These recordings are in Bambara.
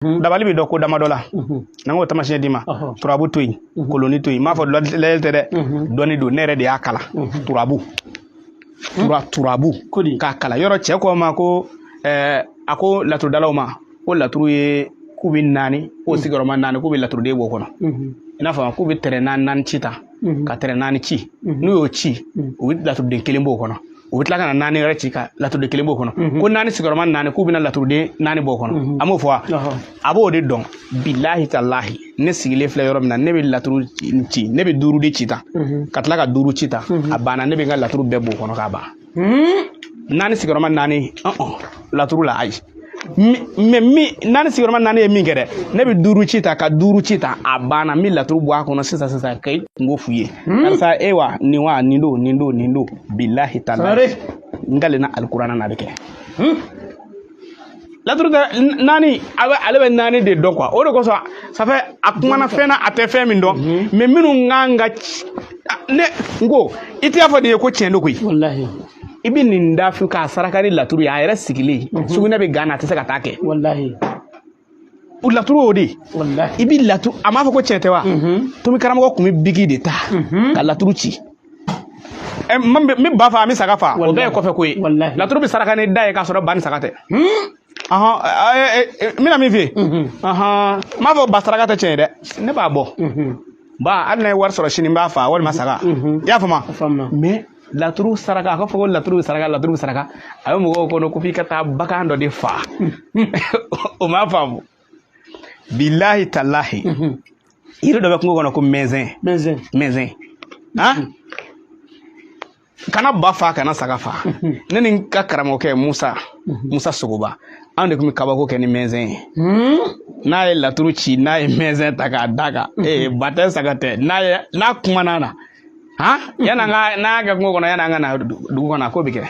Dabali bɛ dɔn ko damadɔ la. N'an k'o taamasiyɛn d'i ma, turabu to yen, koloni to yen, n m'a fɔ lajɛli tɛ dɛ, dɔnni don, ne yɛrɛ de y'a kalan. Turabu, turabu k'a kalan yɔrɔ cɛ ko ma ko a ko laturudalaw ma ko laturu ye k'u bɛ naani, k'o sigiyɔrɔma naani, k'u bɛ laturuden b'o kɔnɔ. I n'a fɔ k'u bɛ tɛrɛ naani naani ci ta, ka tɛrɛ naani ci, n'u y'o ci, u bɛ laturuden kelen b'o kɔnɔ. U bɛ tila ka na naani wɛrɛ ci ka laturuden kelen b'o kɔnɔ, ko naani sigiyɔrɔma naani, k'u bɛna laturuden naani b'o kɔnɔ. An b'o fɔ wa? A b'o de dɔn. Bilahi talahi, ne sigilen filɛ yɔrɔ min na, ne bɛ laturu ci, ne bɛ duuru de ci ta, ka tila ka duuru ci ta, a banna. Ne bɛ n ka laturu bɛɛ b'o kɔnɔ k'a ban. Naani sigiyɔrɔma naani, laturu la, ayi, mais min naani sigiyɔrɔma naani ye min kɛ dɛ, ne bɛ duuru ci ta ka duuru ci ta, a banna. N bɛ laturu bɔ a kɔnɔ sisan sisan ka i kungo f'u ye: karisa, e wa nin wa nin don, nin don, nin don. Bilahi talahi, n kalenna alikuranɛ na, a bɛ kɛ. Laturu tɛ naani, a bɛ ale bɛ naani de dɔn quoi. O de kosɔn, ça fait a kumana fɛn na, a tɛ fɛn min dɔn, mais minnu kan ka ne n ko i tɛ fɔ de ye ko tiɲɛ don koyi. Walahi. I bɛ nin da fi k'a saraka ni laturu ye, a yɛrɛ sigilen sugunɛ bɛ gan na, a tɛ se ka taa kɛ. Walahi. O laturu y'o de ye. Walahi. I bɛ laturu, a m'a fɔ ko tiɲɛ tɛ wa? Tomi karamɔgɔ tun bɛ bigi de ta ka laturu ci. N bɛ ba fa, n bɛ saga fa, o bɛɛ ye kɔfɛ ko ye. Laturu bɛ saraka ni da ye k'a sɔrɔ ba ni saga tɛ. N bɛna min f'i ye, n m'a fɔ ba saraka tɛ tiɲɛ ye dɛ, ne b'a bɔ ba, hali n'a ye wari sɔrɔ sini, n b'a fa walima saga. I y'a faamu? Mais laturu saraka, a ka fɔ ko laturu bɛ saraka, laturu bɛ saraka, a bɛ mɔgɔw kɔnɔ ko f'i ka taa bagan dɔ de fa. O m'a faamu. Bilahi talahi, yiri dɔ bɛ kungo kɔnɔ ko mɛnzɛn. Mɛnzɛn. Mɛnzɛn, han, kana ba fa, kana saga fa. Ne ni n ka karamɔgɔkɛ Musa, Musa Sogoba, anw de tun bɛ kabako kɛ ni mɛnzɛn ye. N'a ye laturu ci, n'a ye mɛnzɛn ta k'a da kan, ee, ba tɛ, saga tɛ, n'a ye n'a kumana na, han, yan'an ka n'a y'a kɛ kungo kɔnɔ, yan'an ka na dugu kɔnɔ, a ko bɛ kɛ.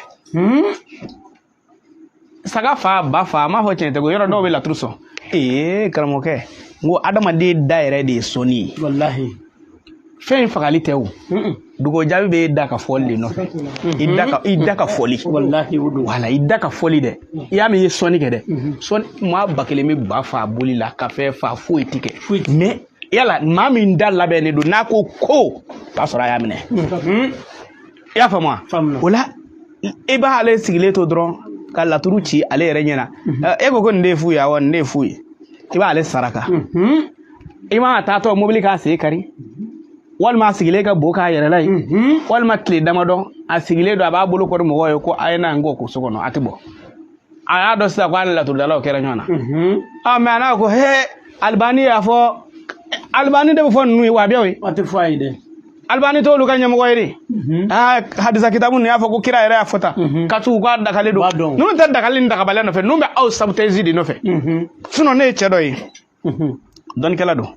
Saga fa, ba fa, a m'a fɔ tiɲɛ tɛ ko yɔrɔ dɔw bɛ laturu sɔn. Ee karamɔgɔkɛ, n ko adamaden da yɛrɛ de ye sɔnni ye. Walahi. Fɛn in fagali tɛ o, dugu jaabi bɛ da ka fɔli de nɔfɛ, i da ka fɔli. Walahi, o don. Wala, i da ka fɔli dɛ. I y'a mɛn, i ye sɔnni kɛ dɛ. Sɔnni, maa 1000 bɛ ba fa boli la ka fɛn fa, foyi ti kɛ. Mais yala maa min da labɛnnen don, n'a ko ko b'a sɔrɔ a y'a minɛ. I y'a faamu wa? O la, i b'ale sigilen to dɔrɔn ka laturu ci ale yɛrɛ ɲɛna. E ko ko nin de ye fu ye, awɔ, nin de ye fu ye. I b'ale saraka. I mana taatɔ mobili k'a sen kari, walima a sigilen ka bo k'a yɛrɛ la yen, walima tile damadɔ a sigilen don, a b'a bolo kɔri mɔgɔw ye ko a ye na n ko so kɔnɔ, a tɛ bɔ. A y'a dɔn sisan ko ale laturudalaw kɛra ɲɔgɔn na. Mais a n'a ko he, Alibani y'a fɔ, Alibani de bɛ fɔ ninnu ye wahabiyaw ye. A tɛ fɔ a ye dɛ. Alibani t'olu ka ɲɛmɔgɔ ye de. Hadisa kitabu ninnu y'a fɔ ko kira yɛrɛ y'a fɔ tan, ka tugu k'a dakalen don. Ninnu tɛ dakali ni dakabaliya nɔfɛ, ninnu bɛ aw sabotage de nɔfɛ. Sinon ne ye cɛ dɔ ye, dɔnnikɛla don.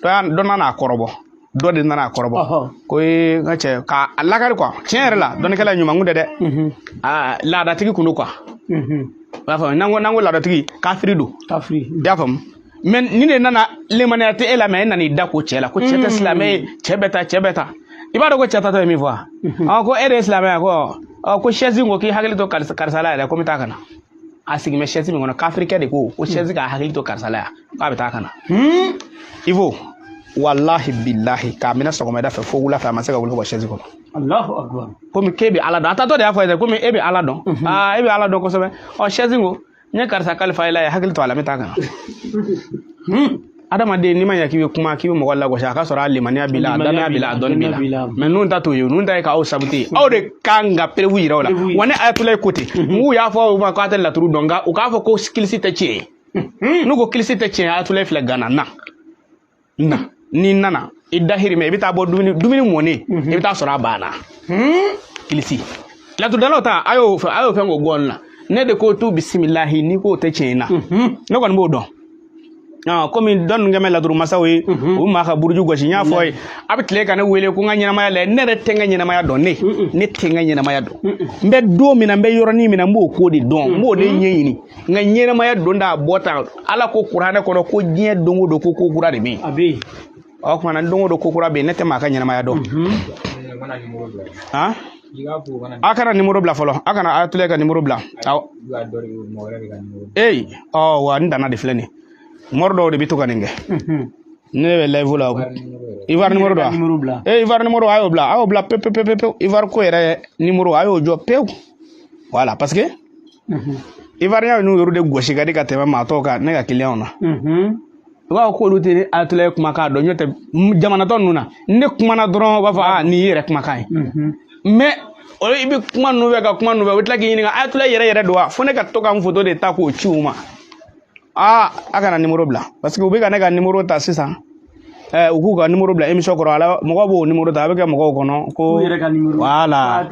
Dɔ nana a kɔrɔbɔ, dɔ de nana a kɔrɔbɔ ko ee, n ka cɛ, k'a lakari quoi. Tiɲɛ yɛrɛ la, dɔnnikɛla ɲumankun tɛ dɛ, laadatigi kun don quoi. I b'a faamu, n'an ko laadatigi, kafiri don. Kafiri. I y'a faamu? Mais ni de nana, limaniya tɛ e la, mais e nana i da ko cɛ la ko cɛ tɛ silamɛ ye, cɛ bɛ taa, cɛ bɛ taa. I b'a dɔn ko cɛ tatɔ ye min fɔ wa? Ko e de ye silamɛ ye, ko ko chaise ko k'i hakili to karisa la yɛrɛ, ko n bɛ taa ka na. A sigi bɛ chaise min kɔnɔ, kafirikɛ de ko ko chaise k'a hakili to karisa la yan, k'a bɛ taa ka na. Ivo, walahi bilahi, k'a minɛ sɔgɔmada fɛ fo wula fɛ, a ma se ka wuli ka bɔ chaise kɔnɔ. Allahu akbar. Komi k'e bɛ Ala dɔn, a taatɔ de y'a fɔ ye komi e bɛ Ala dɔn. Aa, e bɛ Ala dɔn kosɛbɛ. Ɔ, chaise ko n ye karisa kalifa i la ye, hakili to a la, n bɛ taa ka na. Adamaden, n'i ma ɲɛ k'i bɛ kuma, k'i bɛ mɔgɔ lagosi, a ka sɔrɔ a limaniya b'i la, a danaya b'i la, a dɔnni b'i la. Mais ninnu ta t'o ye, ninnu ta ye k'aw saboter. Aw de kan ka preuve yira o la. Wa ne Ayatollah ko ten, n'u y'a fɔ u ma k'a tɛ laturu dɔn, nka u k'a fɔ ko kilisi tɛ tiɲɛ ye. N'u ko kilisi tɛ tiɲɛ ye, Ayatollah filɛ Gana na. Na n'i nana i dahirimɛ, i bɛ taa bɔ dumuni mɔnen, i bɛ taa sɔrɔ a banna. Kilisi laturudalaw ta, a y'o fɛn k'o gɔni na. Ne de ko tu bisimilahi, n'i k'o tɛ tiɲɛ na, ne kɔni b'o dɔn. Komi dɔ ninnu kɛmɛ laturu masaw ye, u maa ka buruju gosi. N y'a fɔ ye, a bɛ tile ka ne wele ko n ka ɲɛnamaya lajɛ. Ne yɛrɛ tɛ n ka ɲɛnamaya dɔn, ne tɛ n ka ɲɛnamaya dɔn. N bɛ don min na, n bɛ yɔrɔnin min na, n b'o ko de dɔn, n b'o de ɲɛɲini. N ka ɲɛnamaya don da a bɔ tan. Ala ko kuranɛ kɔnɔ ko diɲɛ don o don ko ko kura de bɛ yen. A bɛ yen. O tuma na, don o don ko kura bɛ yen, ne tɛ maa ka ɲɛnamaya dɔn. Han? A kana nimoro bila fɔlɔ, a kana Ayatulayi ka nimoro bila. Awɔ. Eyi, ɔ wa n danna de filɛ nin ye. Mɔri dɔw de bɛ to ka nin kɛ. Ne bɛ live la. Ivoire nimoro don wa? Ee, Ivoire nimoro, a y'o bila, a y'o bila pewu pewu pewu pewu. Ivoire ko yɛrɛ nimoro, a y'o jɔ pewu. Voilà, parce que Ivoirien n'u yɛrɛ de gosi ka di ka tɛmɛ maa tɔw kan ne ka client na. U b'a fɔ k'olu tɛ Ayatulayi kumakan dɔn, n'o tɛ jamana tɔ ninnu na, ne kumana dɔrɔn u b'a fɔ aa nin y'i yɛrɛ kumakan ye. Mais olu, i bɛ kuma ninnu fɛ ka kuma ninnu fɛ, u bɛ tila k'i ɲininka Ayatulayi yɛrɛ yɛrɛ don wa? Fo ne ka to ka n photo de ta k'o ci u ma. Aa, a kana nimoro bila, parce que u bɛ ka ne ka nimoro ta sisan. U k'u ka nimoro bila émission kɔrɔ, ala mɔgɔw b'o nimoro ta, a bɛ kɛ mɔgɔw kɔnɔ ko voilà.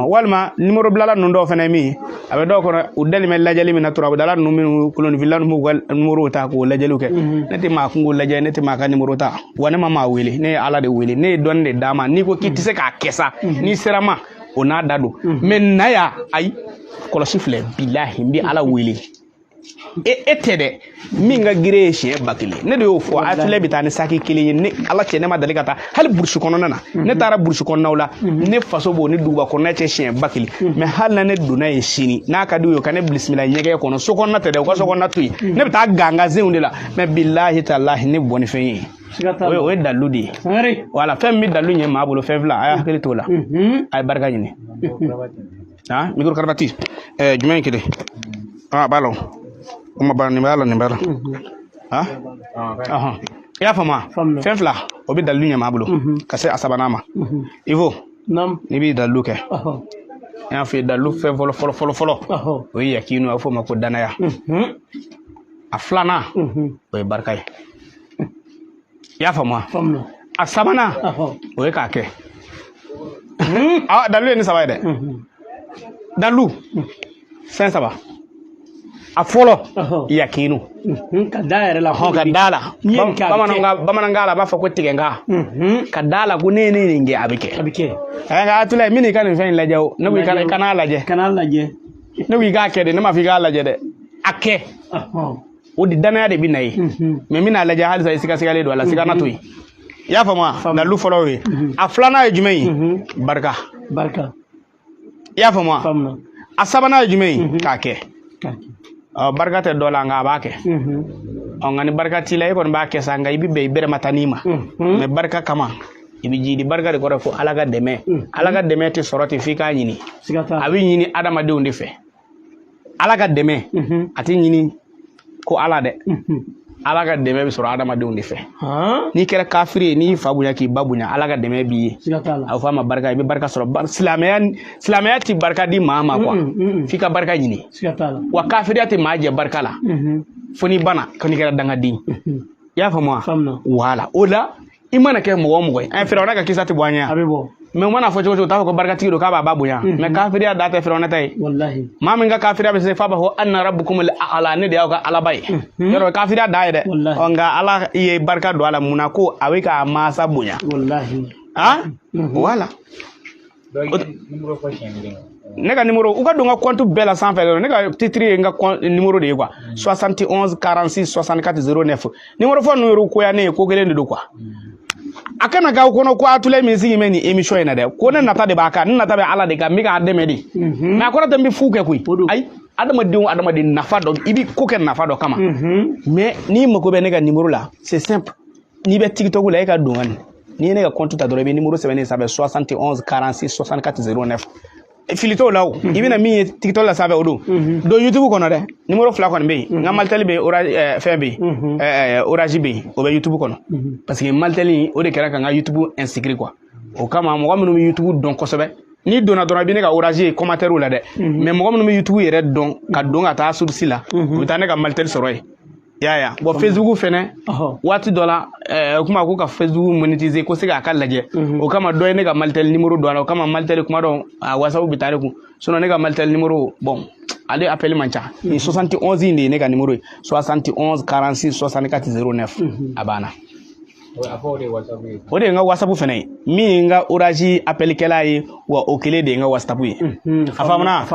Walima nimoro bilala ninnu dɔw fana ye min ye, a bɛ dɔw kɔnɔ, u dalen bɛ lajɛli min na, turabudala ninnu minnu kolonifilila ninnu b'u ka nimoro ta k'o lajɛliw kɛ. Ne tɛ maa kungo lajɛ, ne tɛ maa ka nimoro ta, wa ne ma maa wele, ne ye Ala de wele, ne ye dɔnni de d'a ma. N'i ko k'i tɛ se k'a kɛ sa, n'i sera ma, o n'a da don. Mais na ya, ayi, kɔlɔsi filɛ, bilahi, n bɛ Ala wele. E tɛ dɛ, min ka girin ye siɲɛ 1000, ne de y'o fɔ. Ayatulayi bɛ taa ni saki kelen ye. Ne Ala cɛ, ne ma deli ka taa hali burusi kɔnɔna na. Ne taara burusi kɔnɔnaw la, ne faso b'o ni duguba kɔnɔna cɛ siɲɛ 1000. Mais hali na ne donna yen sini, n'a ka di u ye, ka ne bisimila ɲɛgɛn kɔnɔ, so kɔnɔna tɛ dɛ, u ka so kɔnɔna to yen, ne bɛ taa gangazenw de la. Mais bilahi talahi, ne bɔ ni fɛn ye, o ye dalilu de ye. Wala fɛn min bɛ dalilu ɲɛ maa bolo, fɛn fila, a y'a hakili t'o la, a ye barika ɲini. Ah, micro cravate jumɛn kelen? Ah, b'a la, o ma ban, nin b'a la, nin b'a la. Ah, ɔhɔn, i y'a faamu wa? Fɛn fila, o bɛ dalilu ɲɛ maa bolo ka se a sabanan ma. Ivo, n'i b'i dalilu kɛ, n y'a f'i ye, dalilu fɛn fɔlɔ fɔlɔ fɔlɔ fɔlɔ, o ye yakinu, a bɛ f'o ma ko danaya. A filanan, o ye barika ye. I y'a faamu wa? A sabanan, o ye k'a kɛ. Ah, dalilu ye nin saba ye dɛ. Dalilu fɛn saba, a fɔlɔ, yakinu. Ka da yɛrɛ la. Hɔn, ka da la. Bamanankan la, a b'a fɔ ko tigɛnkan. Ka da la ko ne ye ne nin kɛ, a bɛ kɛ. A bɛ kɛ. Nka Ayatulayi, min i ka nin fɛn in lajɛ o, ne ko i kan'a lajɛ. Kan'a lajɛ. Ne ko i k'a kɛ de, ne m'a fɔ i k'a lajɛ dɛ. A kɛ. O de danaya de bɛ na ye. Mais n bɛna lajɛ halisa, i sigasigalen don a la, sigana to yen. I y'a faamu wa? Dalilu fɔlɔ y'o ye. A filanan ye jumɛn ye? Barika. Barika. I y'a faamu wa? A sabanan ye jumɛn ye? K'a kɛ. Barika tɛ dɔ la, nka a b'a kɛ. Ɔ, nka ni barika t'i la, e kɔni b'a kɛ sa, nka i bɛ bɛn i bɛrɛ ma taa n'i ma. Mais barika kama, i bɛ jidi. Barika de kɔrɔ ko Ala ka dɛmɛ. Ala ka dɛmɛ tɛ sɔrɔ ten f'i k'a ɲini. A bɛ ɲini adamadenw de fɛ. Ala ka dɛmɛ, a tɛ ɲini ko Ala dɛ. Ala ka dɛmɛ bɛ sɔrɔ adamadenw de fɛ. N'i kɛra kafiri ye, n'i y'i fa bonya k'i ba bonya, Ala ka dɛmɛ b'i ye. A bɛ fɔ a ma barika, i bɛ barika sɔrɔ. Silamɛya tɛ barika di maa ma quoi, f'i ka barika ɲini. Wa kafiriya tɛ maa jɛ barika la, fo n'i banna, ko n'i kɛra dangaden. I y'a faamu wa? Wala o la, i mana kɛ mɔgɔ o mɔgɔ ye, Firawuna ka kisa tɛ bɔ an ɲɛ yan. Mais u mana fɔ cogo cogo, u t'a fɔ ko barikatigi don, k'a b'a ba bonya. Mais kafiriya da tɛ Firawuna ta ye. Maa min ka kafiriya bɛ se f'a b'a fɔ anna rabbukumul a'la, ne de y'aw ka alaba ye. Yɔrɔ kafiriya da ye dɛ. Ɔ, nka Ala ye barika don a la mun na? Ko a bɛ k'a mansa bonya. Ah, voilà. Ne ka numéro, u ka don n ka compte bɛɛ la sanfɛ dɔrɔn, ne ka titre ye n ka numéro de ye quoi, 71 46 64 09. Numéro fɔ ninnu yɛrɛ koya ne ye ko kelen de don quoi. A kana k'aw kɔnɔ ko Ayatulayi min sigi bɛ nin émission in na dɛ, ko ne nata de b'a kan, ne nata bɛ Ala de kan, n bɛ k'a dɛmɛ de. Mais a kɔrɔ tɛ n bɛ fu kɛ koyi. Ayi, adamaden o adamaden, nafa dɔ, i bɛ ko kɛ nafa dɔ kama. Mais n'i mago bɛ ne ka numéro la, c'est simple, n'i bɛ TikTok la, e ka don ka nin, n'i ye ne ka compte ta dɔrɔn, i bɛ numéro sɛbɛnnen sanfɛ, 71 46 64 09. Fili t'o la o. I bɛna min ye TikTok la sanfɛ, o don. Don YouTube kɔnɔ dɛ, numéro fila kɔni bɛ yen. N ka Malitel bɛ yen, fɛn bɛ yen, Orange bɛ yen, o bɛ YouTube kɔnɔ. Parce que Malitel, o de kɛra ka n ka YouTube inscrit quoi. O kama, mɔgɔ minnu bɛ YouTube dɔn kosɛbɛ, n'i donna dɔrɔn, i bɛ ne ka Orange ye commentaire la dɛ. Mais mɔgɔ minnu bɛ YouTube yɛrɛ dɔn, ka don ka taa source la, u bɛ taa ne ka Malitel sɔrɔ yen. I y'a ye wa? Bon, Facebook fɛnɛ, waati dɔ la, o kuma ko ka Facebook monétiser, ko se k'a ka lajɛ, o kama dɔ ye ne ka Malitel numéro don a la. O kama Malitel kuma dɔ, a WhatsApp bɛ taa ne kun. Sinon ne ka Malitel numéro, bon, ale appel man ca. Nin 71 in de ye ne ka numéro ye, 71 46 64 09. A banna. O de ye n ka WhatsApp fɛnɛ ye, min ye n ka Orange appel kɛla ye, wa o kelen de ye n ka WhatsApp ye. A faamuna?